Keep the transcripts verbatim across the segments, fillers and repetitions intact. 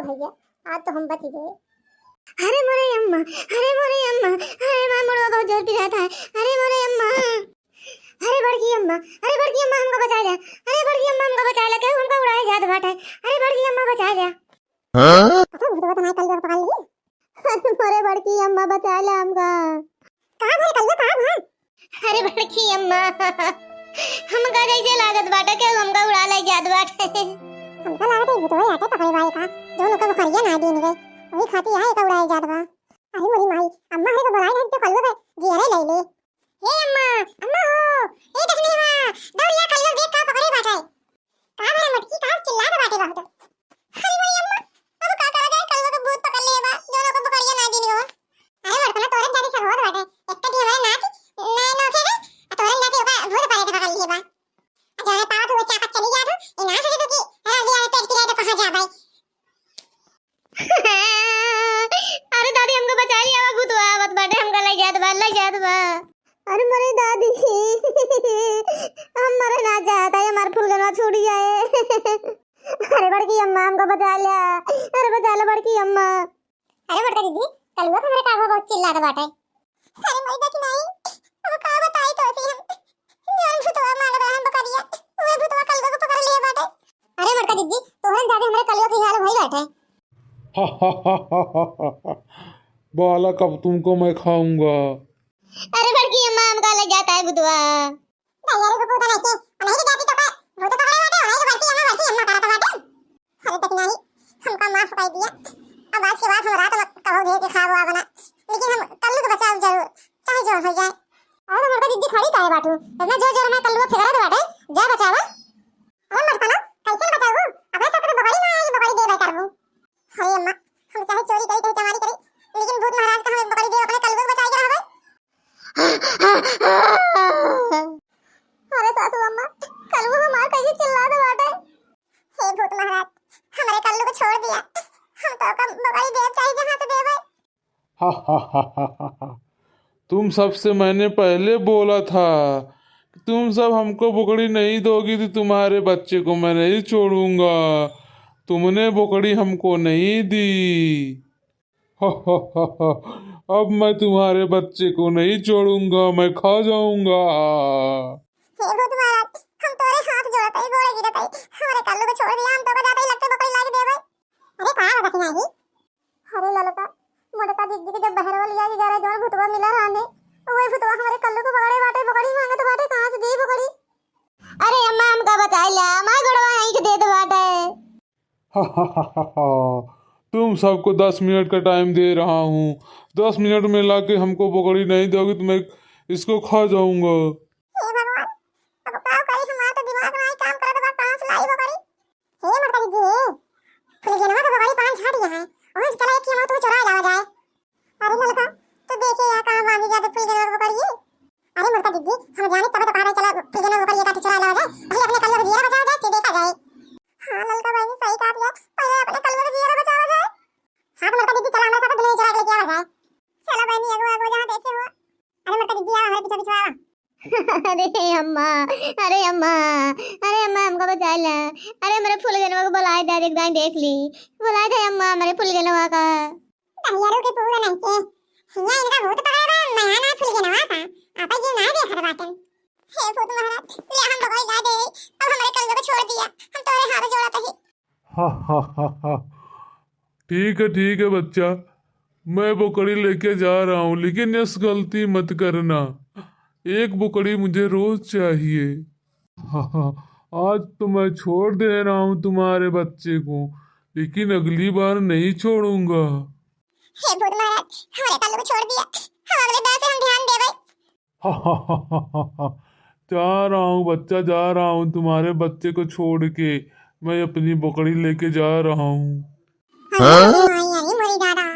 भैया, आज तो हम बच गए। अरे मोरे अम्मा, अरे मोरे अम्मा, अरे माँ, मुड़वा बहुत जोर पिरात है। अरे मोरे अम्मा, अरे बड़की अम्मा, अरे बड़की अम्मा, हमका बचाइ ल्या। अरे बड़की अम्मा, हमका बचाइ ल्या, केहू हमका उड़ाए जात बाटे। अरे बड़की अम्मा, बचाइ ल्या। हाँ? अच्छा, भूतवा तो नाहीं कलुआ पकड़ ली। अरे मोरे बड़की अम्मा, बचाइ ल्या हमका। कहाँ भरे कलुआ, कहाँ भरे? अरे बड़की अम्मा, हमका जैसे लागत बाटे कि हमका उड़ा ले जात बाटे। हमका लागत है भूतवा आटे पकड़े बा का, जौन ओकर बोकरिया ना दीन गए, वही खातिर आए का उड़ाए जात बा। अरे मोरी माई, अम्मा हरे को बुलाए नहीं तो कलुआ के जियरे ले ले। ए अम्मा, अम्मा हो, ए दखनी माँ, दौड़ या कलुआ देख का पकड़े बाटे। का भरे मटकी, का चिल्लात बाटे बहुत। अरे मोरी अम्मा, अब का करा जाए, कलुआ के भूत पकड़ लिए बा, जौन ओकर बोकरिया ना दीन गए। अरे बड़कना, तोरे जाने से होत बाटे, एक तो दी हमारे नाती, ना नोखे है, आ तोरे जाते ओकर भूत परे के पकड़ लिए बा। आ जौने पावत हुए चापत चली जात हो, ई ना सोचे तू कि रात बिरात पेट पिराए तो कहाँ जा भाई। अरे दादी, हमका बचाइ ल्या, भूतवा आवत बाटे, हमका ले जात बा, ले जात बा। अरे मोरे दादी, हम मरे ना चाहत है, हमार फुलगनवा छूट जाए। अरे बड़की अम्मा, हमका बचाइ ल्या, अरे बचाइ ल्या बड़की अम्मा। अरे मोटका दीदी, कलुआ के हमरे कागवा बहुत चिल्लात बाटे। अरे मोरी दखिनाई, अब का बताई तोसे हम। जौन भूतवा मांगत रहे हम बकरिया, उहे भूतवा कलुआ के पकड़ लिए बाटे। अरे मोटका दीदी, तोहरन जादे हमरे कलुआ के हाल भई बाटे। बालक, अब तुमको मैं खाऊंगा। अरे बड़की अम्मा, हमका ले जात है भूतवा। दैया रे, पूता नहीं के, नहीं के जाती तो का, भूत पकड़े बाटे, नहीं के बड़की अम्मा, बड़की अम्मा करत बाटे। अरे दखिनाई, हमका माफ कर दिया। अब आज के बाद हम रात में कबो घेर के खाबो आगो ना, लेकिन हम कल्लू के बचाव जरूर, चाहे जो हो जाए। अरे मोटका दीदी, खड़ी काहे बाटू? इतना जोर जोर में कल्लू फेंकत बाटे, जा बचावा। अरे मोटका ना, कैसे बचाबू? अपने सब के बकरी ना आई, बकरी देबे करबू। अरे अम्मा, हम चाहे चोरी करी, चाहे चमारी करी, लेकिन भूत महाराज का हम बकरी देब, अपने कल्लू के बचाए के रहबे। अरे सासू अम्मा, कलुआ हमार कैसे चिल्लात बाटे। हे भूत महाराज, हमरे कल्लू को छोड़ दिया, हम तो कम बकरी देब चाहे जहाँ से देबे। तुम सबसे मैंने पहले बोला था कि तुम सब हमको बोकड़ी नहीं दोगी तो तुम्हारे बच्चे को मैं नहीं छोड़ूंगा। तुमने बोकड़ी हमको नहीं दी। अब मैं तुम्हारे बच्चे को नहीं छोड़ूंगा, मैं खा जाऊंगा। हे भूत महाराज, हम तोरे हाथ जोड़त हई, गोड़े गिरत हई, हमरे कल्लू को छोड़ दिया, हम तोके जाते ही लगते बकरी लाके देबे। अरे का हो दखिनाही? अरे ललका, मोटका जिज्जी के जब बहरवा लिया के गए रहे, जौन भूतवा मिला रहने, वही भूतवा हमरे कल्लू को पकड़े बाटे, बकरी मांगत बाटे, कहाँ से दी बकरी? अरे अम्मा, हमका बचाइ ल्या, हमार गोड़वा ऐंठ देत बाटे। तुम सबको दस मिनट का टाइम दे रहा हूँ, दस मिनट में लाके हमको बकरी नहीं दोगी तो मैं इसको खा जाऊंगा। हे भगवान, अब का करी, हमार तो दिमाग नाहीं काम करत बा, कहाँ से लाई बकरी? हे मोटका दीदी, फुलगेनवा के बकरी पान झाड़ दिया है, ओही से चला एक ठे हम तू चोरा लावा जाए। अरे ललका, तू देखे या कहाँ बांधी जात फुलगेनवा के बकरी? अरे मोटका दीदी, हम जानी तब तो कहा रहे, चला फुलगेनवा के बकरी एक आधी चोरा लावा जाए, पहले अपने कल्लू के जियरा बचावा जाए, फिर देखा जाए। हाँ ललका बहिनी, सही कहा दिया, पहले अपने कल्लू के जियरा बचावा जाए। हाँ तो मोटका दीदी, चला हमारे साथ दुल्हन चोरा के लेके आवा जाए। चला बहिनी, आगो आगो जहाँ देखे हो। अरे मोटका दीदी, आवा हमारे पीछे पीछे आवा। अरे अम्मा, अरे अम्मा, अरे अम्मा, हमका बचाइ ल्या। अरे हमरे फुलगेनवा को बुलाए दे, एक दाईं देख ली। बुलाए दे अम्मा, हमरे फुलगेनवा का। दहियारू के पूरा नहीं के, हिया इनका भूत पकड़े बा, मया ना फुलगेनवा का। आपा ये ना देखत बाटन। हे भूत महाराज, ले हम बकरी ला दे, अब हमरे कल्लू को छोड़ दिया, हम तोरे हाथ जोड़त ही। ठीक है, ठीक है बच्चा, मैं बोकड़ी लेके जा रहा हूँ, लेकिन यस गलती मत करना। एक बोकड़ी मुझे रोज चाहिए। आज तो मैं छोड़ दे रहा हूँ तुम्हारे बच्चे को, लेकिन अगली बार नहीं छोड़ूंगा। हे भूत महाराज, हमारे कल्लू को छोड़ दिया, हम अगले बार से हम ध्यान देबे। जा रहा हूँ बच्चा, जा रहा हूँ तुम्हारे बच्चे को छोड़ के, मैं अपनी बकरी लेके जा रहा हूँ। अरे मोरी दादा,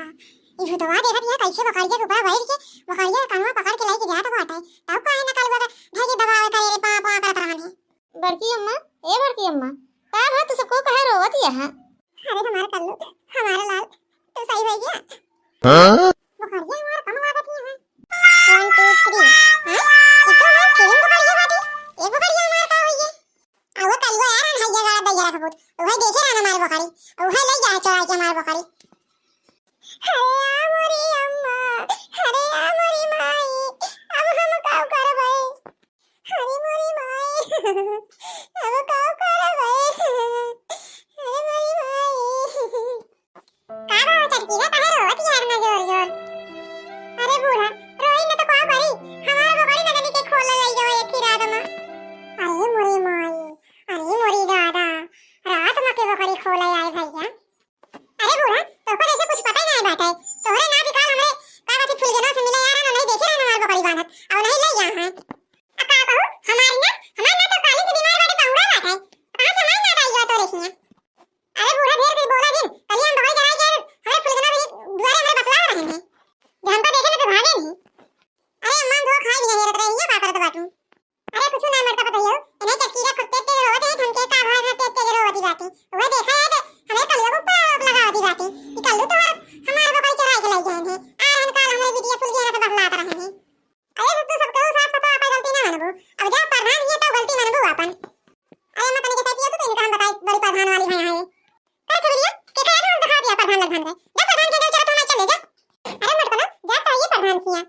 ई भूतवा देखत यहाँ कैसे बकरिया के ऊपर बैठ के बकरिया के कनवा पकड़ के लेके जात बाटे। तब काहे ना कलुआ के धई के दबावे करे रे, पाँ पाँ करत रहन है। बड़की अम्मा, ए बड़की अम्मा, का भा तू सबको कहे रोवत यहाँ? अरे हमार कल्लू, हमार लाल, तू सही हो गया। हाँ? बकरिया हमार कम लागत ही है। One, two, three। हाँ? ई तो हमार तीन बकरिया बाटे। एक बकरिया हमार का होइए? आ वो कलुआ यार, हम हइया गाड़ा दैया रखबो। उहे देखे रहन हमार बकरी, उहे लइ जाए चोराइ के हमार बकरी। अरे आ मोरी अम्मा, अरे आ मोरी माई, अब हम का करबै? अरे मोरी माई, अब का करबै? अरे मोरी माई। का बा चटकीला, काहे रोवत यार ना जोर जोर? अरे बूढ़ा, रोई ना तो का करी, हमार बकरी ना जाने के खोल लइ जाओ एक ही रात में। अरे मोरी माई, अरे मोरी दादा, रात में के बकरी खोल आए भैया। अरे बूढ़ा, तोहको जैसे कुछ पता ही नहीं बाटे। तोहरे ना बिकाल हमरे का बात फुलगेना से मिले यार, ना नहीं देखे रहन हमार बकरी बांधत, और नहीं ले जा है। आ का कहू, हमारी ना, हमार ना तो काली से बीमार बाटे, बहुड़ा बाटे। कहाँ से हमार ना आई गया तोरे हियां? अरे बूढ़ा, ढेर कुछ बोला जिन, कल ही हम बकरी चराई के आए, हमरे फुलगेना भी दुआरे हमरे बतला रहे हैं। जब हमको देखे ना तो भागे नहीं। अरे अम्मा, हम दो खाए भी नहीं रहत रहे, ये का करत बाटू? अरे कुछ ना मरता बताइयो, इन्हें चटकीला खूब तेज तेज रोवत है, हमके का भाई ना तेज तेज रोवती बाटी। वह देखा है कि हमरे कल्लू के ऊपर आरोप लगावती बाटी कि कल्लू तो हमार बकरी चराई के लाई गए हैं, आ रहन काल हमरे बिटिया फुलगेना से बहलात रहे हैं। अरे तू सब कहू सास पतोह आपन गलती ना मानबू, अब जा प्रधान ये तो गलती मानबू आपन। अरे अम्मा तनिक सही पिया तू तो इनका हम बताई बड़ी प्रधान वाली भैया है। कर चुगलिया के खाया हम दिखा दिया प्रधान लग भान गए, जा प्रधान के जो चलत हमारे चले जा। अरे मत करो, जा तो ये प्रधान किया।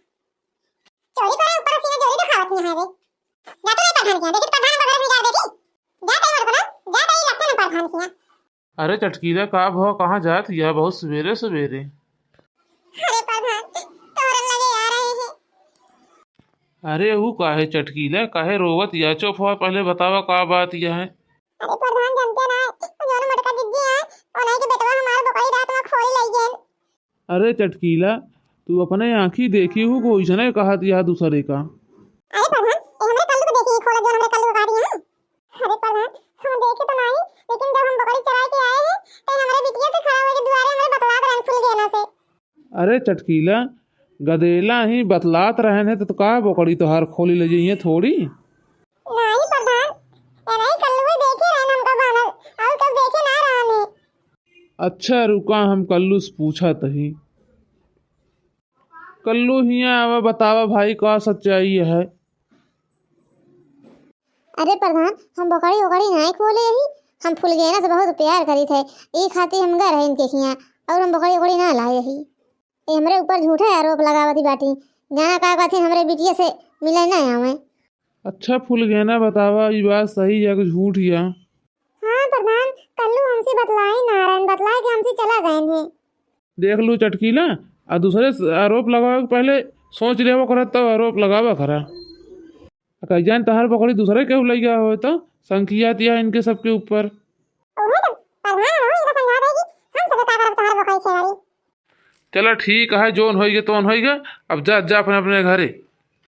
चोरी करे ऊपर सीने जोरी दिखावत नहीं है रे। जा तो नहीं प्रधान किया, देखी तो प्रधान वगैरह निकाल देती। जा तई मत करो, जा तई लगता ना प्रधान किया। अरे चटकीला, का भवा, कहाँ जात हिया बहुत सवेरे सवेरे? अरे प्रधान, तोहरे लगे आ रहे हैं। अरे ऊ काहे चटकीला, काहे रोवत हिया? चुप हुआ, पहले बतावा का बात यह है। अरे प्रधान, जानते ना, वो जौन मोटका जिज्जी है, उन्हीं के बेटवा हमार बकरी रात में खोली लई गए। अरे चटकीला, तू अपने आँखी देखी हूँ, कोई जने कहत यह दूसरे का। अरे प्रधान, ये हमरे कल्लू को देखी, खोला जौन हमरे कल्लू को काटी है। अरे प्रधान, हम देखे तो नहीं, लेकिन जब हम बकरी चराए के आए हैं, तो हमरे बिटिया से खड़ा होके दुआरे हमरे बतलात रहन फुलगेना से। अरे चटकीला, गदेला ही बतलात रहन है, तो, तो का बकरी तोहार खोली ले जाइए थोड़ी? नहीं प्रधान, ये नहीं कल्लू देखे रहन हमका बांधल, और कब देखे ना रहन है। अच्छा रुका, हम कल्लू से पूछत ही। कल्लू हियाँ आवा, बतावा भाई का सच्चाई है? अरे प्रधान, हम बकरी ओकरी नाहीं खोले ही, हम फुलगेना से बहुत प्यार करी थे, ई खातिर हम गए रहे इनके हियाँ और हम बकरी ओकरी ना लाए ही। ये हमरे ऊपर झूठे आरोप लगावती बाटी, जाना का कहती हमरे बिटिया से मिले ना आवे। अच्छा फुलगेना बतावा, ई बात सही या कि झूठ या? हाँ प्रधान, कल्लू हमसे बतलाई ना रहन, बतलाए के हमसे चला गए हैं। देख लू चटकीला, आ दूसरे से आरोप लगावे के पहले सोच लेवा करा तब आरोप लगावा करा। आ कई जान तहार बकरी दूसरे केहू लइगा होए तो संकिया तिया इनके सबके ऊपर। उहे तो प्रधान हो, इनका समझा देगी, हम सब का करब तहार बकरी से बड़ी। चला ठीक है, जोन होइगे तोन होइगे, अब जा, जा अपने, अपने घरे।